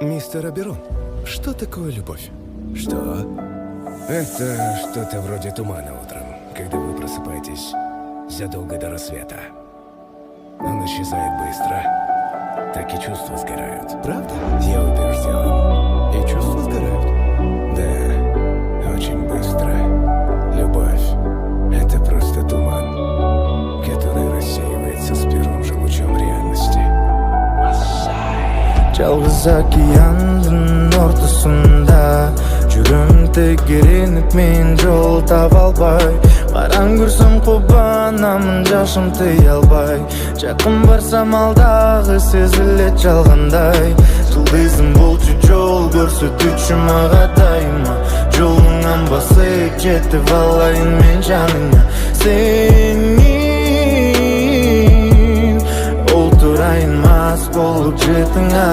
Мистер Аберон, что такое любовь? Что? Это что-то вроде тумана утром, когда вы просыпаетесь задолго до рассвета. Он исчезает быстро. Так и чувства сгорают. Правда? Я убежден. И чувства сгорают? Да, очень быстро. Любовь — это просто туман, который рассеивается с первым же лучом реальности. Жалгыз океандын ортосунда жүрөм тегеренип, мен жол таба албай. Караң көрсөм, кубанамын, жашым тыя албай. Жакын барсам, ал дагы сезилет жалгандай. Жылдызым болчу, жол көрсөтүүчү мага дайыма. Жолуңан басып жетип алайын мен жаныңа. Сенин олтурайын мас болуп жетиңа.